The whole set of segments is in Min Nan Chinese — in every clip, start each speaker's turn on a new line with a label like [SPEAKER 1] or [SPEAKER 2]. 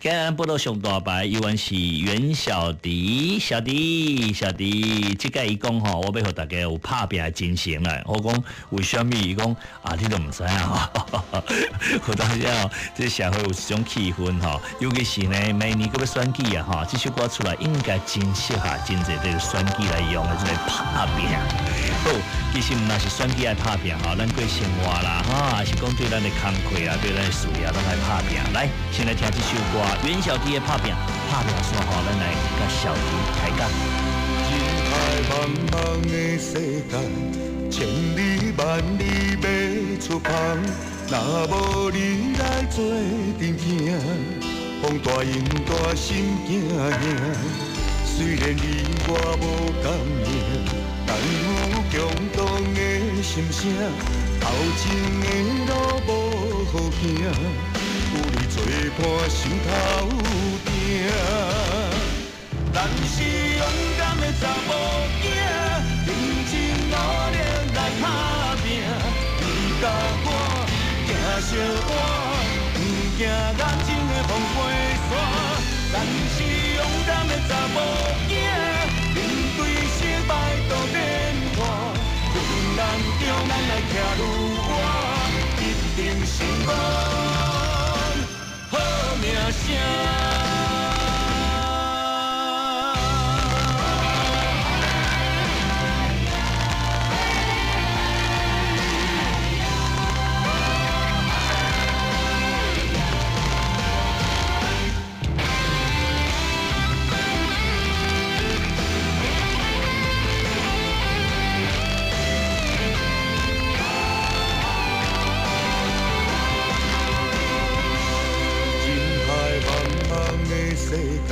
[SPEAKER 1] 今日報道上大牌，猶原是袁小迪，小迪，小迪，這個伊講吼，我欲予大家有拍拚的精神啦。我講為啥物？伊講啊，你都毋知影吼。有當時哦，這社會有一種氣氛吼，尤其是呢，明年閣欲選舉啊吼，這首歌出來應該真適合真濟這個選舉來用的這個拍拚。好，其實毋但是選舉愛拍拚吼，咱過生活啦，吼，還是講對咱的工課啊，對咱的事業，攏愛拍拚。來，先來聽這首歌，袁小迪的拍拚，拍拚煞吼，咱來佮小迪開講。
[SPEAKER 2] 人海茫茫的世界，千里萬里欲出航，若無你來做陣行，風大湧大心驚嚇。雖然你我無仝名，但有共同的心聲，頭前的路無好行，有你做伴心頭定。咱是勇敢的查某囝，認真努力來拍拚。你佮我行相伴，毋驚眼前的風過山。咱是勇敢的查某囝，面對失敗都變化。困難中咱來徛愈倚，一定成功，好名聲。人海茫茫的世界，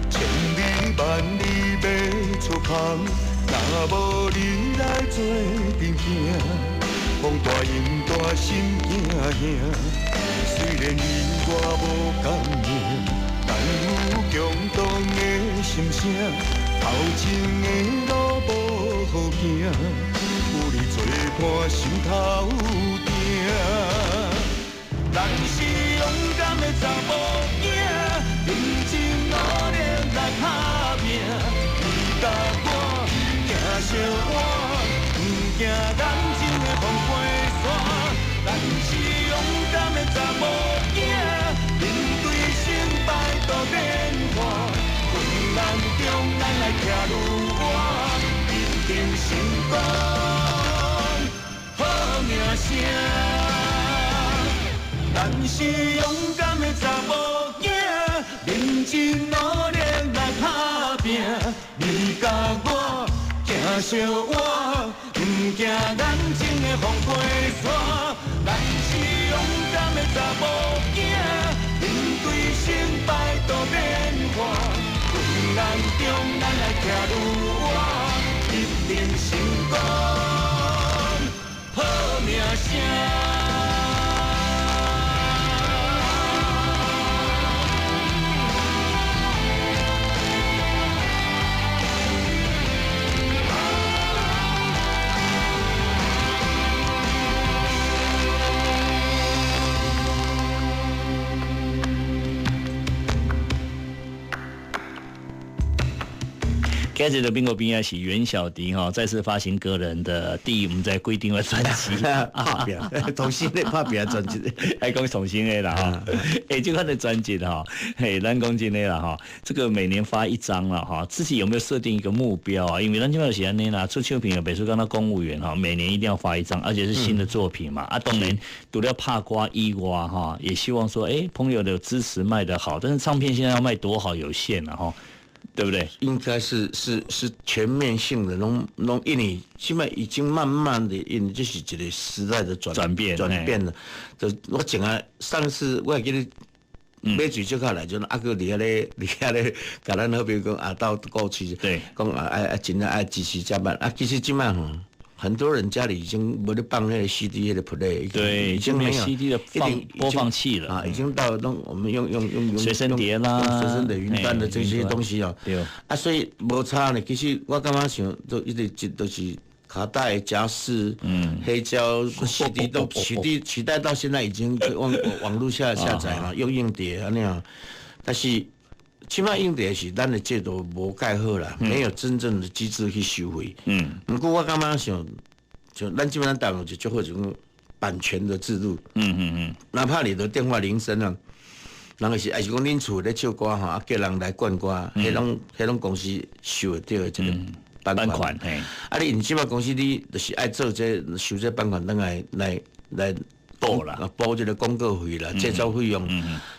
[SPEAKER 2] 千里萬里欲出航，若無你來做陣行，風大湧大心驚嚇。雖然你我無仝名，但有共同的心聲，頭前的路無好行，有你做伴心頭定。咱是勇敢的查某囝，認真努力來拍拚。你佮我行相伴，毋驚眼前的風過山。咱是勇敢的查某囝，面對成敗都變化。困難中咱來徛愈倚，一定成功，好名聲。咱是勇敢的查某囝，認真努力來拍拚。你佮我行相倚，毋驚眼前的風過山。咱是勇敢的查某囝，面對成敗都變化。困難中咱來徛愈倚，一定成功，好名聲。
[SPEAKER 1] 今日的賓果邊啊是袁小迪哈，再次發行個人的第毋知幾張的專輯，
[SPEAKER 3] 拍拚，重新的拍拚專輯，
[SPEAKER 1] 愛講重新的啦哈。欸，這款的專輯哈，嘿，咱講真的啦哈，這個每年發一張啦哈，自己有沒有設定一個目標啊？因為咱這擺是按呢啦，出唱片啊，別說講到公務員哈，每年一定要發一張，而且是新的作品嘛。啊，當然除了拍歌以外哈，也希望說，欸，朋友的支持賣得好，但是唱片現在要賣多好有限了哈。對不對？
[SPEAKER 3] 應該是全面性的，攏攏因為現在已經慢慢的，因為這是一個時代的轉
[SPEAKER 1] 變
[SPEAKER 3] 轉變了。就我前啊，上次我還記得買水少較來，就啊閣佇遐咧，佇遐咧，共咱好比講啊，到過去，講啊愛愛真正愛支持這擺啊，其實這擺吼，很多人家裡已經無咧放彼個 CD 彼個 play，
[SPEAKER 1] 對，
[SPEAKER 3] 已經沒有
[SPEAKER 1] CD 的放播放器了
[SPEAKER 3] 啊，已經到攏我們用
[SPEAKER 1] 隨身碟啦，
[SPEAKER 3] 隨身的雲端的這些東西哦。
[SPEAKER 1] 對。
[SPEAKER 3] 啊，所以無差呢。其實我感覺想都一直都是卡帶、夾式、黑膠、CD 都取代到現在已經網網路下下載嘛，用硬碟啊那樣。但是這擺問題是咱的制度無蓋好啦，沒有真正的機制去收費。毋過我感覺像像咱這擺咱台灣就足好這種版權的制度。哪怕你的電話鈴聲啊，人是，還是講恁厝咧唱歌吼，啊叫人來灌歌，彼攏公司收會著的這個版權。啊，你這擺公司你就是愛做這個收這版權，轉來來來
[SPEAKER 1] 補啦，
[SPEAKER 3] 補這個廣告費啦，製作費用。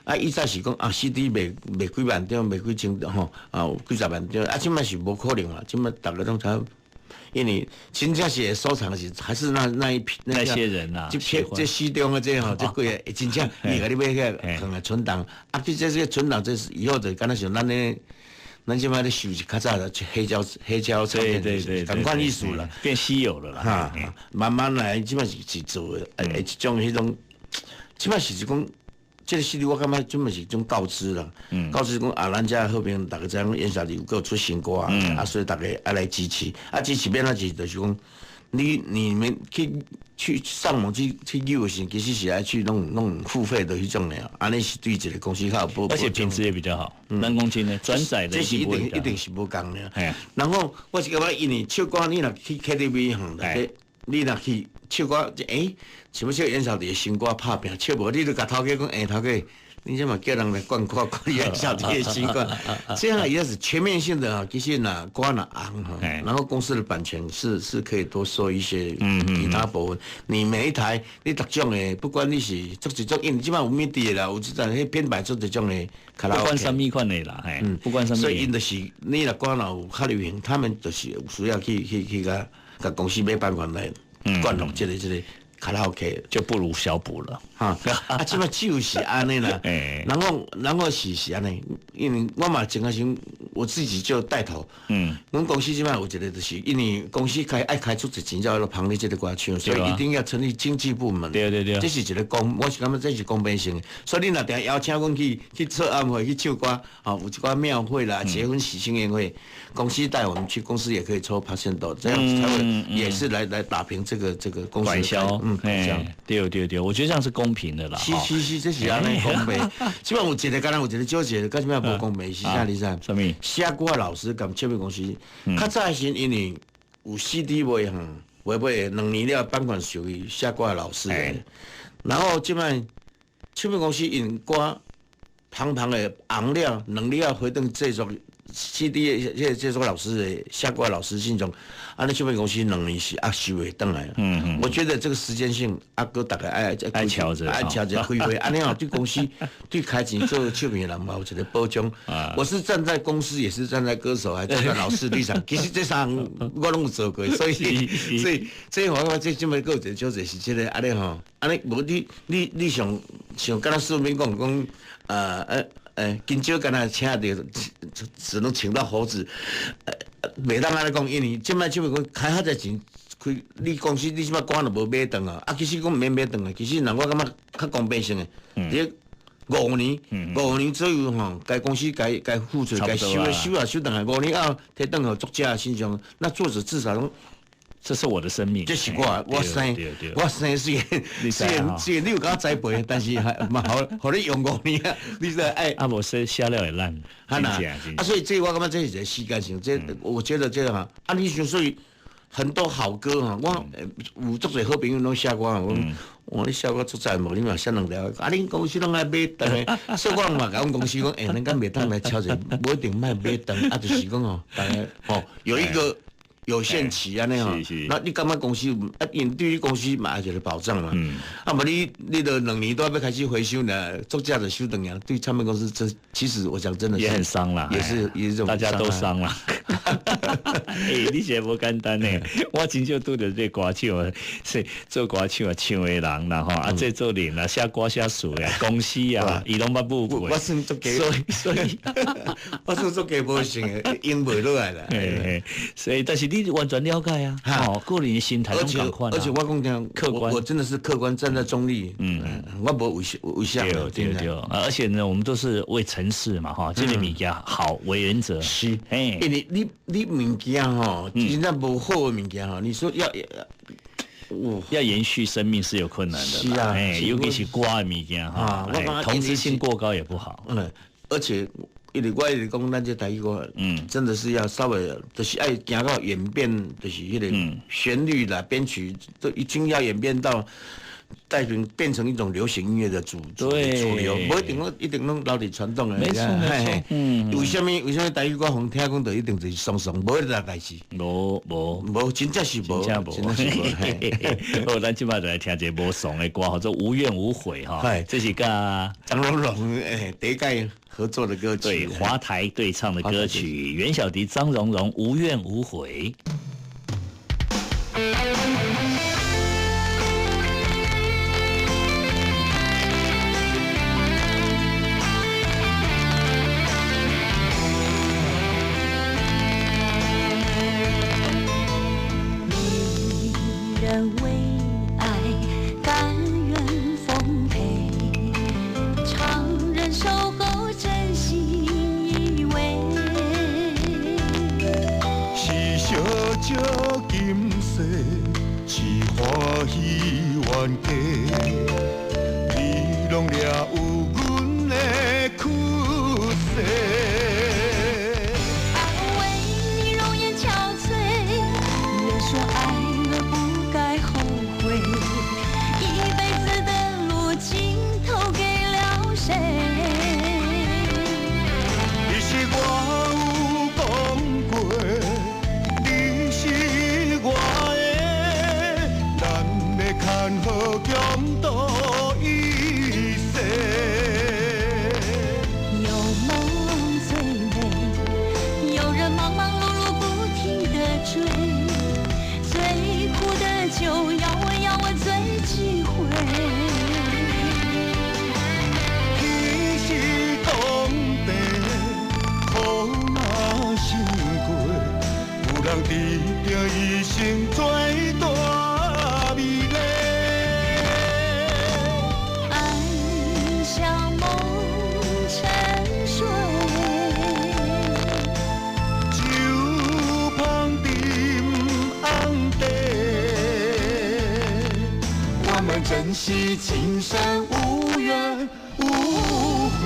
[SPEAKER 3] 啊，以前是講啊，CD 賣賣幾萬張，賣幾千吼，啊，幾十萬張，啊，這擺是無可能啦，這擺逐家攏知影，因為真正是會收藏的是還是那一批
[SPEAKER 1] 那些人啊，
[SPEAKER 3] 這批這死忠的這吼，這幾个真正伊共你買起來放來存檔，啊，這存檔這是以後就敢若像咱咧，咱這擺咧收集較早的黑膠唱片，仝款意思啦，
[SPEAKER 1] 變稀有了啦，
[SPEAKER 3] 哈，慢慢來，這擺是做的，一種彼種，這擺是講。這個 CD 我感覺這擺是一種告知啦，告知講啊，咱遮好朋友逐家知影嚴小迪有閣出新歌啊，啊，所以逐家愛來支持，啊，支持欲按怎支持，就是講你們去上網去購的時，其實是愛去弄付費的彼種的，按呢是對一個公司較有保，
[SPEAKER 1] 而且品質也比較好。咱講真的轉載的，
[SPEAKER 3] 這是一定是無仝的。然後我是感覺，因為唱歌你若去 KTV 吼，你若去唱歌，欸，像欲唱嚴小迪的新歌拍拚，唱無你就共頭家講，欸，頭家，你這嘛叫人來灌歌，灌嚴小迪的新歌，這樣也是全面性的啊。其實若歌若紅哈，然後公司的版權是可以多收一些其他部分。你每一台你逐種的，不管你是足一種，因為這擺有 MIDI 的啦，有這陣彼編排足一種的卡拉
[SPEAKER 1] OK。不管啥物款的啦，不管啥物。
[SPEAKER 3] 所以𪜶就是你若歌若有較流行，他們就是有需要去共公司買版權來灌錄這個卡拉 OK
[SPEAKER 1] 就不如小補了。
[SPEAKER 3] 哈，啊，這擺就是按呢啦。然後是按呢，因為我嘛前開始我自己就帶頭。阮公司這擺有一個就是，因為公司開愛開出濟錢才會捧你這個歌手，所以一定要成立經紀部門。這是一個公，我是感覺這是公平性的。所以你若定邀請阮去做暗會去唱歌，吼，有一寡廟會啦、結婚喜慶宴會，公司帶我們去，公司也可以抽 percent 這樣才會也是來打平這個公司
[SPEAKER 1] 的管銷。對對對，我覺得這樣是公平的啦。
[SPEAKER 3] 是是是，這是按呢公平。這擺有一個敢若有一個少一個，佮啥物無公平是啥？你知？
[SPEAKER 1] 啥物？
[SPEAKER 3] 寫歌老師佮唱片公司，較早時因為有 CD 賣吼，賣賣2年了版權屬於寫歌的老師的。然後這擺唱片公司𪜶歌芳芳的紅了，2年了回轉製作 CD 的這個製作老師的寫歌老師身上，按呢唱片公司兩年是壓收會轉來。我覺得這個時間性，啊，閣逐家愛
[SPEAKER 1] 愛喬著，
[SPEAKER 3] 愛喬著開會，按呢吼對公司對開錢做唱片的人嘛有一個保障。我是站在公司，也是站在歌手，還站在老師立場。其實這三項我攏有做過，所以這我感覺這這擺閣有一個小者是這個按呢吼，按呢無你像敢若書面講講，今朝敢若請著，只能請到猴子，袂當按呢講，因為這擺唱片公司開較濟錢，開你公司你這擺歌都無買轉啊，啊，其實講毋免買轉啊，其實若我感覺較公平性的，你五年，五年左右吼，該公司該付出該收的收啊收轉來，五年後提轉予作者身上，那作者至少攏。
[SPEAKER 1] 這是我的生命，
[SPEAKER 3] 這是我，我生雖然你有共我栽培，但是還嘛予予你用五年啊，你說愛
[SPEAKER 1] 啊無說寫了會爛，
[SPEAKER 3] 啊啊，所以這我感覺這是一個時間性，這我覺得這個哈，啊你想所以很多好歌哈，我有足濟好朋友攏寫歌，我我你寫歌足濟無，你嘛寫兩條，啊恁公司攏愛買轉的，所以我嘛共阮公司講，欸，恁敢袂當來敲者，無一定莫買轉，啊就是講吼，逐家吼有一個。有限期按呢吼，那你感覺公司啊，因對於公司嘛是一個保障嘛。啊，無你都2年都欲開始回收呢，作者就收轉來，對唱片公司這其實我講真的
[SPEAKER 1] 也很傷啦，
[SPEAKER 3] 也是這種
[SPEAKER 1] 大家都傷啦。欸，你這無簡單呢，我真少拄著這歌手，是做歌手啊，唱的人啦吼，啊製作人啊，寫歌寫詞啊，公司啊，伊攏捌舞過。
[SPEAKER 3] 我算足基，
[SPEAKER 1] 所以
[SPEAKER 3] 我算足基本性的，應袂落來啦。
[SPEAKER 1] 所以但是你完全了解啊，哦，個人心態攏仝款。
[SPEAKER 3] 而且我講聽
[SPEAKER 1] 客觀，
[SPEAKER 3] 我真的是客觀，站在中立。我無為為啥。
[SPEAKER 1] 對對對，而且呢，我們都是為城市嘛，哈，這個物件好為原則。
[SPEAKER 3] 是，因為你物件吼，真正無好的物件吼，你說要，
[SPEAKER 1] 要延續生命是有困難的。
[SPEAKER 3] 是啊，
[SPEAKER 1] 尤其是歌的物件哈，同質性過高也不好。
[SPEAKER 3] 而且因为我一直讲，咱这台语歌，真的是要稍微就是爱行到演变，就是彼个旋律啦、编曲都已经要演变到带变变成一种流行音乐的主流，无一定拢一定拢留伫传统的。
[SPEAKER 1] 没错没错。
[SPEAKER 3] 为啥物为啥物台语歌予人听讲就一定就是爽爽，无彼个代志。
[SPEAKER 1] 无无。
[SPEAKER 3] 无，真正是无，
[SPEAKER 1] 真正无。
[SPEAKER 3] 真正是无。
[SPEAKER 1] 好，咱这摆就来听一个无爽的歌，叫做《无怨无悔》哈。这是佮
[SPEAKER 3] 张荣荣第一届合作的歌曲。
[SPEAKER 1] 对，华台对唱的歌曲，袁小迪、张荣荣《无怨无悔》。
[SPEAKER 4] 为爱甘愿奉陪，常人守候真心以为。
[SPEAKER 2] 是烧石今世，是欢喜冤家，你拢掠有阮的屈势。
[SPEAKER 4] 啊，为你容颜憔悴，人说爱了不该后悔，一辈子的路尽头给了谁？
[SPEAKER 2] 其实我有讲过，你是我的，咱的牵好共度一世。
[SPEAKER 4] 有梦最美，有人忙忙碌碌不停地追，最苦的酒要我要我醉几回。
[SPEAKER 2] 天是公地，苦若成过，有人执著一生做大美丽。
[SPEAKER 4] 爱像梦沉睡，
[SPEAKER 2] 酒香沉红地，我们珍惜今生无怨无悔。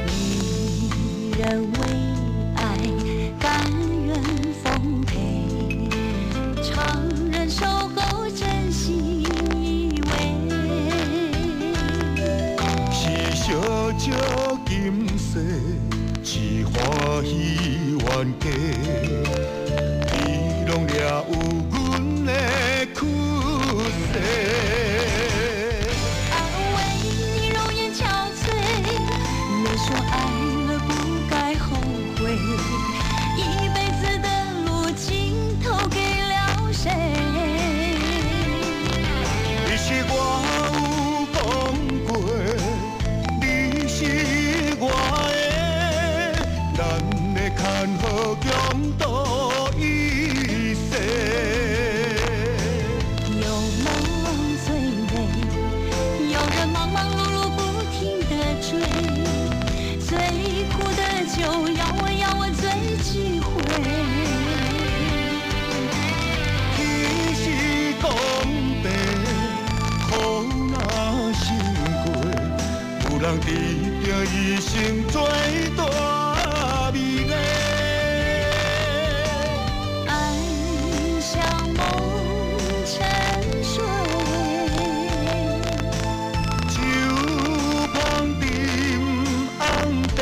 [SPEAKER 4] 你人为爱甘愿奉陪，常人守候真心以为。
[SPEAKER 2] 是烧石今世，是欢喜冤家，你拢掠有阮的屈势。
[SPEAKER 4] 啊，为你容颜憔悴，人说爱了不该后悔，一辈子的路尽头给了谁？
[SPEAKER 2] 其实我有讲过，你是我的，咱的牵好共度一世。
[SPEAKER 4] 有梦最美，有人忙忙碌碌不停地追，最苦的酒要我要我醉几回。
[SPEAKER 2] 天是公地，苦若成过，有人执著一生做大美丽。
[SPEAKER 4] 爱像梦沉睡，
[SPEAKER 2] 酒香沉红地，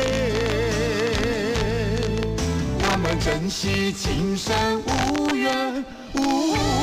[SPEAKER 2] 我们珍惜今生无怨无悔。